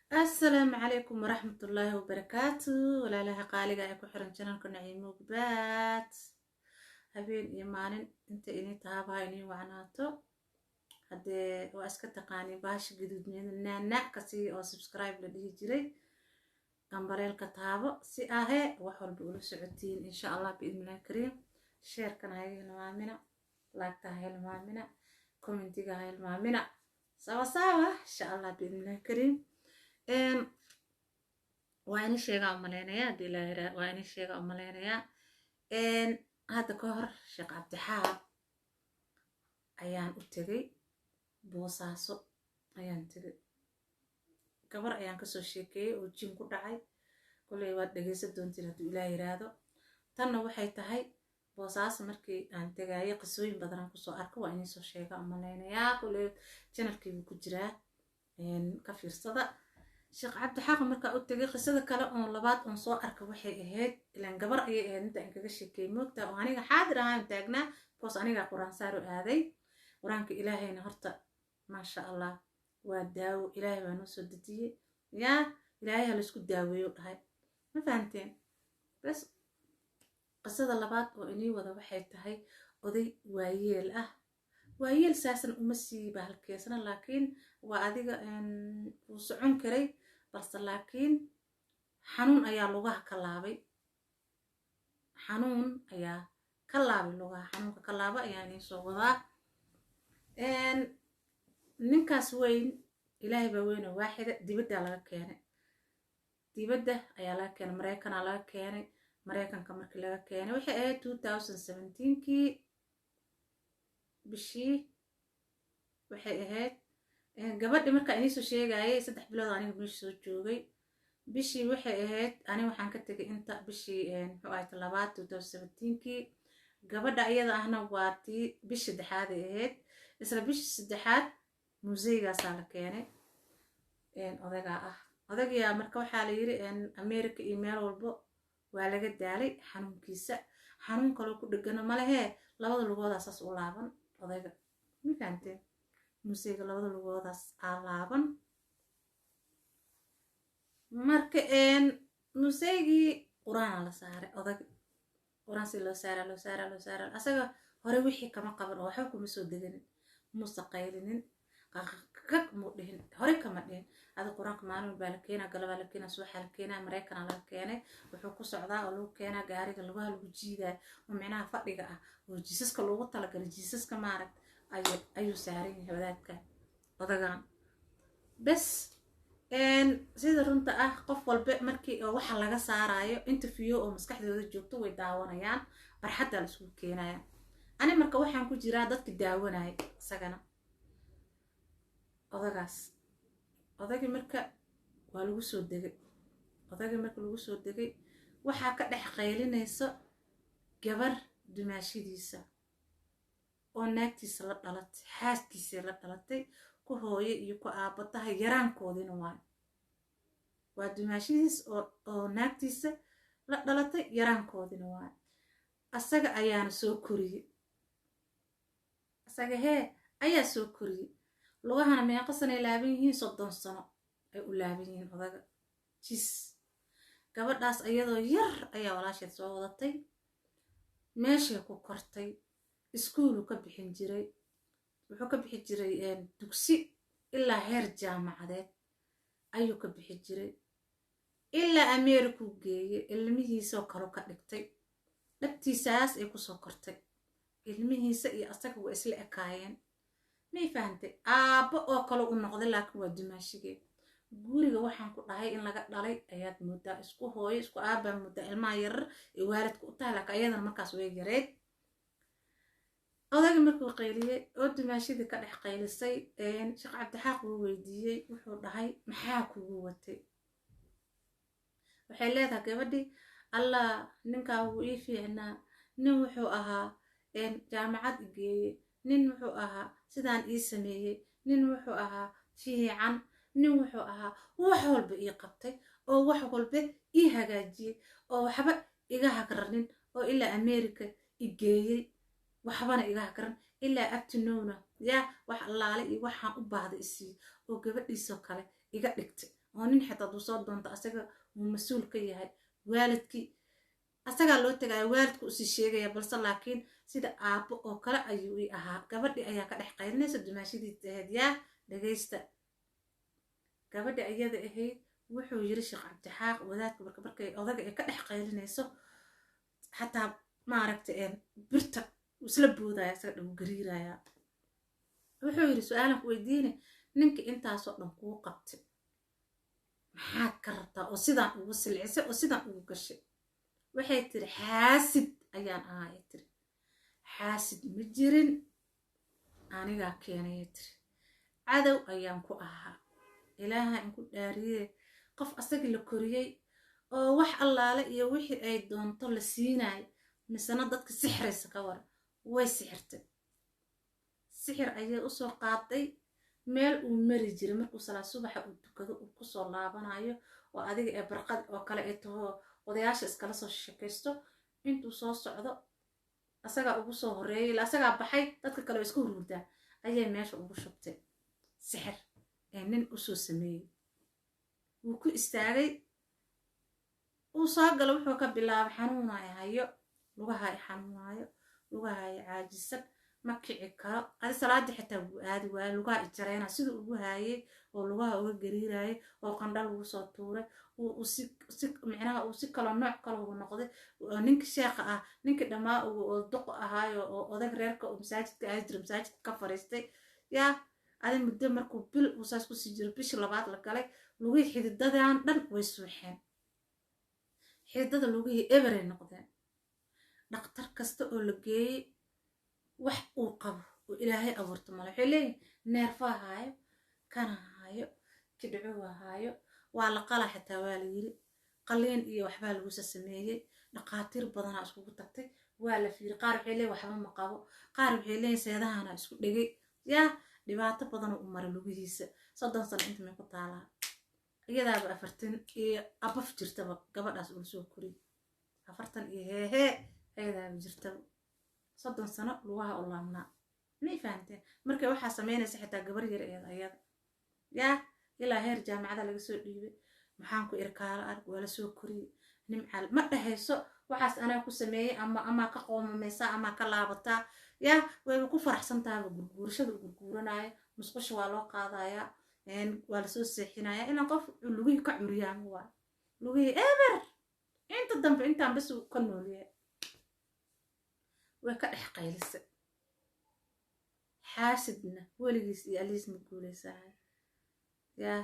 Asalaamu calaykum waraxmatullaahi wabarakaatu. Walaalaha qaaliga ee ku xiran channelka Naciimo Gbaad, habeen iyo maalin inta inii tahabaha inii wacnaato. Haddee waa iska taqaaniin bahasha gaduudneeda naanac kasii oo subscribe la dhihi jiray, gambaleelka taabo si ahee wax walba ula socotiin, insha Allah biidnillahi kariim. Sharekana haga hilmaamina, liketa ha hilmaamina, commentiga ha hilmaamina. Sawa sawa, insha Allah biidnillahi kariim. Waa ini sheegaa umaleynayaa, hadii ilaa waa ini sheegaa umaleynayaa. Hadda ka hor Sheekh Cabdixaaq ayaan u tegay, Boosaaso ayaan tegay. Gabar ayaan kasoo sheekeeyey oo jin ku dhacay. Kolley waad dhegeysan doontiin hadduu Ilaah yiraahdo. Tanna waxay tahay Boosaaso markii aan tegayay qisooyin badan aan kusoo arko, waa inii soo sheegaa umaleynayaa. Kolley channelkiibuu ku jiraa, ka fiirsada. Sheekh Cabdixaaq markaa u tegay, qisada kale oon labaad oon soo arka waxay ahayd, ilaan gabar ayay ahayd inta aan kaga sheekeeyey, moogtaa, oo aniga xaadir ahaan taagnaa, because anigaa Qur-aan saaro aaday. Qur-aanka Ilaahayna horta, maasha Allah, waa daawo. Ilaahay baa noo soo dejiyey, yaa Ilaahay ha laisku daaweeyo dhahay, ma fahamteen? Bas, qisada labaad oo inii wada waxay tahay oday waayeel ah. Waayeel saasan uma sii bahalkeesna, laakiin waa adiga wuu socon karay, balse laakiin xanuun ayaa lugaha ka laabay. Xanuun ayaa ka laabay lugaha, xanuunka ka laaba ayaa inii soo wadaa. Ninkaas weyn, Ilaahay baa weyn oo waaxida, dibaddaa laga keenay, dibadda ayaa laga keenay, Mareykanaa laga keenay. Mareykanka markii laga keenay waxay ahayd 2017kii bishii waxay ahayd. Gabadhi markaa iniisoo sheegayay, 3 bilood aniga meesha soo joogay. Bishii waxay ahayd, ani waxaan ka tegay inta bishii, muxuu ahayd, labaad 2017kii. Gabadha iyada ahna waa tii bishii saddexaad ay ahayd. Isla bishii saddexaad museygaasaa la keenay odagaa ah. Odagaa marka waxaa la yiri America iyo meel walbo waa laga daalay xanuunkiisa, xanuun kaloo ku dhegano malehee, labada lugoodaa saas u laaban odayga, ma fahamteen? Museyga labada lugoodaas aa laaban. Marka museygii Qur-aanaa la saaray odag. Qur-aan si loo saara, loo saara, loo saara, asaga hore wixii kama qaban oo waxba kuma soo deganin, muuse qaylinin, qaqaqaq muu dhihin, hore kama dhihin. Adi Qur-aanka maalin walbaa la keenaa, galabaa la keenaa, subaxaa la keenaa. Mareykanaa laga keenay. Wuxuu ku socdaa oo lagu keenaa gaariga lugaha lagu jiidayo oo micnaha fadhiga ah oo jiisaska loogu talagalay, jiisaska maaragt ayuu saaran yahay wadaadka odagan. Bes, sida runta ah, qof walba markii oo waxa laga saarayo interview oo maskaxdooda joogto way daawanayaan, barxaddaa la isugu keenaya. Ani marka waxaan ku jiraa dadki daawanaya isagana odagaas. Odagii marka waa lagu soo degay. Odagii marka lagu soo degay, waxaa ka dhex qaylinaysa gabar dumaashidiisa oo naagtiisa la dhalatay, xaaskiisa la dhalatay, ku hooye iyo ku aabataha, yaraankoodina waayo. Waa dumaashidiis oo naagtiisa la dhalatay, yaraankoodina waayo. Asaga ayaana soo koriyey, asaga hee ayaa soo koriyey. Lugahana meeqa sanay laaban yihiin? 30 sano ay u laaban yihiin odaga jis. Gabadhaas iyadoo yar ayaa walaasheed soo wadatay, meeshay ku kortay. Iskuulu ka bixin jiray, wuxuu ka bixi jiray dugsi ilaa heer jaamacadeed ayuu ka bixi jiray, ilaa Amerikuu geeyey. Ilmihiisoo kaloo ka dhigtay, dhabtiisaas ay kusoo kortay. Ilmihiisa iyo asaga waa isla ekaayeen, may fahantay? Aabbo oo kale u noqday, laakiin waa dumaashigee. Guriga waxaan ku dhahay in laga dhalay ayaad moodaa, isku hooyo isku aabbaa moodaa ilmaha yarar ee waalidka u tahay, laakiin ayadana markaas way yareyd. Odayga markuu qayliyey oo dumaashidii ka dhex qaylisay, Sheekh Cabdixaaq wuu weydiiyey. Wuxuu dhahay, "Maxaa kugu watay?" Waxay leedahay gabadhii, "Allah, ninkaa wuu ii fiicnaa. Nin wuxuu ahaa jaamacad igeeyey, nin wuxuu ahaa sidaan ii sameeyey, nin wuxuu ahaa fiican, nin wuxuu ahaa wax walba ii qabtay oo wax walba ii hagaajiyey oo waxba iga hagranin oo ilaa America i geeyey, waxbana iga hagran ilaa abtinowna yaa wax allaale iyo waxaan u baahday isiiye oo gabadhiisoo kale iga dhigtay." Oo nin xitaa hadduu soo doonto asaga uu mas-uul ka yahay, waalidkii asagaa loo tegaya, waalidka usii sheegaya, balse laakiin sida aabbo oo kale ayuu ii ahaa. Gabadhii ayaa ka dhex qaylinaysa dumaashadii ahayd. Yaa dhagaysta, gabadhi ayada ahayd wuxuu yiri Sheekh Cabdixaaq wadaadka marka markay odaga ay ka dhex qaylinayso, xataa maaragta birta isla boodaya, isaga dhan gariiraya. Wuxuu yiri, su-aalan ku weydiine, ninka intaasoo dhan kuu qabtay maxaad ka rabtaa oo sidaan ugu silcisay oo sidaan ugu gashay? Waxay tiri, xaasid ayaan ahaay. Tiri, xaasid ma jirin, anigaa keenaya. Tiri, cadow ayaan ku ahaa. Ilaaha inku dhaariye, qof asagii la koriyey oo wax allaale iyo wixii ay doonto la siinayo, misena dadka sixraysa, ka waran? Way sixirtay, sixir ayay usoo qaaday. Meel uu mari jiray markuu salaad subaxa uu tukado uu kusoo laabanayo, oo adiga ee barqad oo kale ay taho, odayaasha iskala soo sheekaysto, intuu soo socdo asagaa ugu soo horeeyay, ila asagaa baxay, dadka kale waa iska hurhurdaa, ayay meesha ugu shubtay sixir ee nin usoo sameeyey. Wuu ku istaagay, uu soo galo, wuxuu ka bilaabay, xanuunay hayo, lugaha i xanuunaayo, lugaha i caajisan, ma kici karo. Adi salaadii xitaa wuu aadi waayo, lugaha i jareyna siduu ugu haayay oo lugaha uga gariirayay oo qandha lagu soo tuuray, si micnaha uu si kaloo nooc kale uu noqday. Ninka sheekha ah, ninkii dhammaa oo duq ahaayo oo odag reerka oo masaajidka aadi jira, masaajidka ka fariistay. Yaa adi muddo markuu bil uu saas kusii jiro, bishii labaad la galay, lugihii xididadan dhan way suuxeen, xididada lugihii eberay noqdeen. Dhakhtar kasta oo la geeyey, wax uu qabo oo Ilaahay abuurto male. Waxay leeyihin neerfaa haayo, kana haayo, kidhicuwa haayo, waa la qala xitaa waa la yiri, qaliin iyo waxbaa lagusa sameeyey. Dhaqaatiir badanaa iskugu tagtay, waa la fiiri. Qaar waxay leeyihin waxba ma qabo, qaar waxay leeyihin seedahana isku dhegay. Yaa dhibaato badanoo u maray lugihiisa. 30 sano inta may ku taalaa, iyadaaba 40 iyo abaf jirtaba gabadhaas uu soo koriyey, 40 iyo heehee ayadaaba jirtaba, 30 sano lugaha u laabnaa. May fahamteen? Marka waxaa samaynaysa xitaa gabar yar eed ayada. Yaa ilaa heer jaamacada laga soo dhiibay, maxaan ku irkaalo arg, waa la soo koriyey. Nimcaal ma dhahayso waxaas anaa ku sameeyey ama amaa ka qoomamaysaa amaa ka laabataa. Yaa wayba ku faraxsan tahaba gurguurashada u gurguuranaayo. Musqusha waa loo qaadayaa, waa lasoo seexinaya, inaan qof lugihii ka curiyaan, waa lugihii eber inta dambe intaan bas ka noolyahay. Way ka dhex qaylisay. Xaasidna weligiis iyo aliis ma guulaysahay. Yaa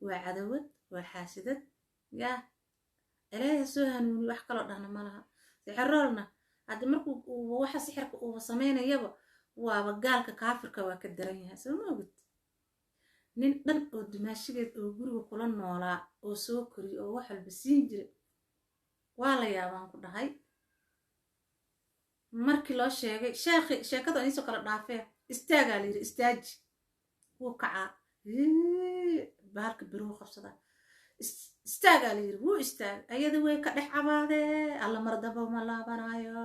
waa cadawad, waa xaasidad. Yaa Ilaahay soo hanuuni, wax kaloo dhahna ma laha. Sixiroolna haddi markuu waxa sixirka uuba samaynayaba, waaba gaalka kaafirka, waa ka daran yahay. Soo ma ogid nin dhan oo dumaashigeed oo guriga kula noolaa oo soo koriyay oo wax walba siin jiray? Waa la yaabaan ku dhahay. Markii loo sheegay sheekhi sheekada iisoo kala dhaafee, istaagaa la yidhi, istaaji. Wuu kacaa, bahalka biruhu qabsadaa. Istaagaa la yidhi, wuu istaagay. Ayada way ka dhex cabaadee, alla mar damba ma laabanayo,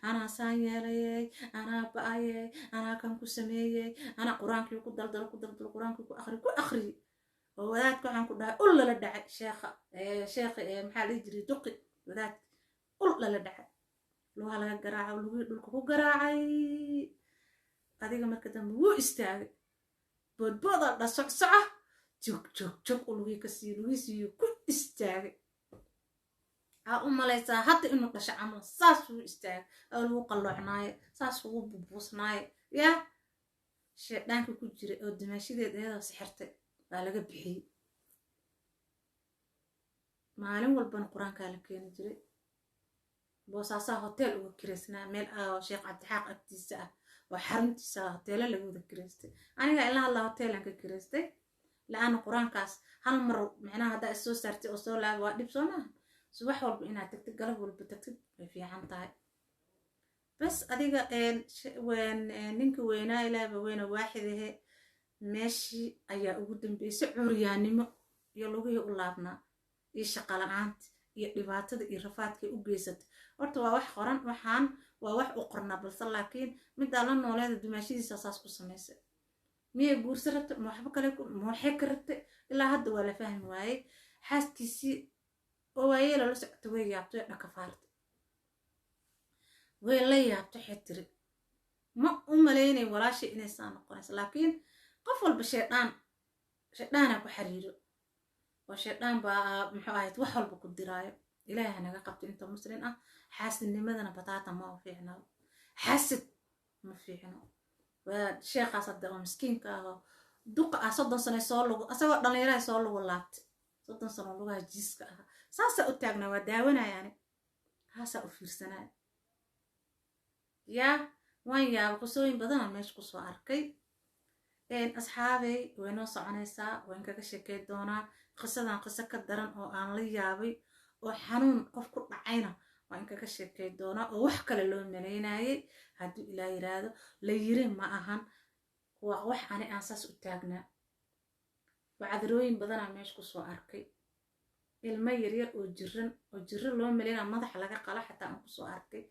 anaa saan yeelayey, anaa ba-ayey, anaa kan ku sameeyey, anaa qur-aankii ku daldalo, ku daldalo, qur-aankii ku aqri, ku aqriyey. Oo wadaadka waxaan ku dhahay ul lala dhacay sheekha, sheekha maxaa la dhihi jiray, duqi wadaadki ul lala dhacay, lugaha laga garaaco, lugihii dhulka ku garaacay. Adiga marka dambe wuu istaagay, boodbooda dha, socsoco, joog joog joog, u lugihii ka siiyo, lugihii siiyo, ku istaagay. Aa u malaysaa hadda inuu dhasho camal, saas wuu istaagay oo lagu qalloocnaaye, saas ugu bubuusnaaye. Yaa shayddaanka ku jiray oo dimaashadeed iyadoo sixirtay baa laga bixiyey. Maalin walbana qur-aankaa la keeni jiray. Boosaasaa hotel uga kireysnaa, meel Sheekh Cabdixaaq agtiisa ah oo xaruntiisa ah, hoteelo laga wada kireystay. Aniga ilaa hadla hoteelan ka kireystay, la-aana qur-aankaas hal mar micnaha haddaa is soo saartay oo soo laaba waa dhib, soo maaha? Subax walba inaad tagtid, galab walba tagtid way fiican tahay. Bas adiga ninka weynaa, Ilaahba weyna waaxidahe, meeshii ayaa ugu dambeysay curyaannimo iyo lugihii u laabnaa iyo shaqa la-aanta iyo dhibaatada iyo rafaadkay u geysatay. Horta waa wax qoran, waxaan waa wax u qornaa, balse laakiin middaa la nooleeda dumaashadiisa saas ku samaysay. Miyay guursa rabtay? Ma waxba kale ma waxay ka rabtay? Ilaa hadda waa la fahmi waayey. Xaaskiisii oo waayeela la socota way yaabtay, dhakafaartay, way la yaabtay. Waxay tiri, ma u malaynay walaashay inay saa noqonayso, laakiin qof walba shaydaan, shayddaana ku xiriiro oo shaydaan baa, muxuu ahayd, wax walba ku diraayo. Ilaahay ha naga qabto inta Muslin ah. Xaasidnimadana bataata ma u fiicno, xasid ma fiicno. Waa sheekhaas hadda oo miskiinka ah oo duqa ah, 30 sano soo lugu, asagoo dhallinyaraha soo lugu laabtay, 30 sano lugaha jiiska ah saasaa u taagnaa. Waa daawanaya, saasaa u fiirsanaya. Yaa, waan yaaba, qisooyin badanaa meesha kusoo arkay. Asxaabey, way noo soconaysaa, waan kaga sheekey doonaa qisadan. Qiso ka daran oo aan la yaabay oo xanuun qof ku dhacayna waan kaga sheekey doonaa, oo wax kale loo malaynayay. Hadduu Ilaa yiraahdo la yiri ma ahan, waa wax ani aan saas u taagnaa. Wacdarooyin badanaa meesha kusoo arkay, ilmo yaryar oo jiran oo jiro loo malaynaya madaxa laga qala xataa aan kusoo arkay.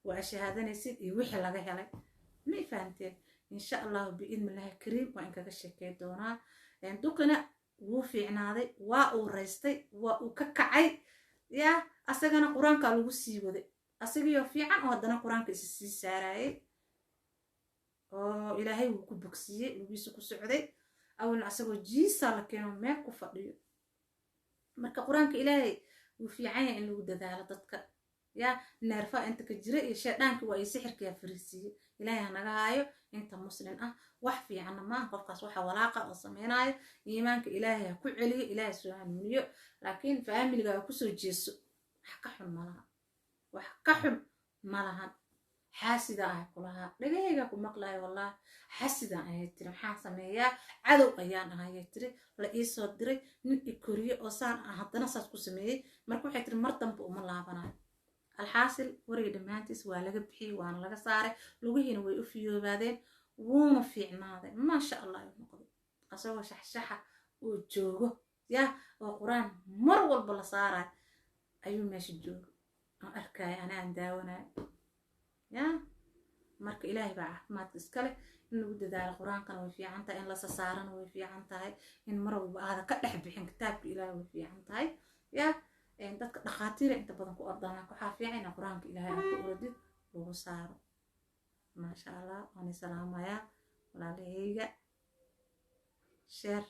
Waa shahaadanaysid iyo wixii laga helay, ma fahanteen? Insha Allahu, biidni Illaahi kariim, waa in kaga sheekey doonaa. Duqina wuu fiicnaaday, waa uu raystay, waa uu ka kacay. Yaa, asagana Qur-aankaa lagu sii waday, asagiioo fiican oo haddana Qur-aanka isi sii saarayay oo Ilaahay wuu ku bogsiiyey, lugiisa ku socday. Awalna asagoo jiisaa la keeno meel ku fadhiyo. Marka Qur-aanka Ilaahay wuu fiican yahay in lagu dadaalo dadka. Yaa, neerfaha inta ka jira iyo shaydhaanki waa iyo sixirkiyaa fariisiiyey. Ilaahay ha naga haayo inta Muslin ah. Wax fiicanna maaha qofkaas waxa walaaqa oo sameynaayo. Iimaanka Ilaahay ha ku celiyo, Ilaahay soo hanuuniyo, laakiin faamiliga ha kusoo jeeso. Wax ka xun malaha, wax ka xun malahan. Xaasida ahay kulahaa, dhagahayga ku maqlayo, wallahi xasidaan ayay tiri. Maxaan sameeyaa? Cadow ayaan ahayay tiri, la iisoo diray nin i koriye oo saan ah, haddana saas ku sameeyey. Marka waxay tiri, mar dambe uma laabanayo. Alxaasil, wariga dhammaantiis waa laga bixiyey, waana laga saaray, lugihiina way u fiyoobaadeen, wuuna fiicnaaday, maasha Allah ayuu noqday, asagoo shaxshaxa oo joogo, yah, oo Qur-aan mar walba la saarayo ayuu meesha jooga aan arkaya, ana aan daawanayo. Ya, marka Ilaahay baa caafimaadka iskale. In lagu dadaalo Qur-aankana way fiican tahay, in lasa saarana way fiican tahay, in mar walba aada ka dhex bixin kitaabka Ilaahay way fiican tahay. Ya, dadka dhakhaatiira inta badan ku ordaan, waxaa fiican ina Qur-aanka Ilaahay aad ku oradid, lagu saaro. Maasha Allah, waan salaamayaa walaalahayga. Share,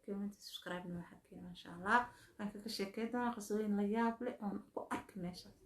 comment, subscribe na waa xagkii. Maasha Allah, waan kaga sheekey doonaa qisooyin la yaab leh oon ku arki meeshaas.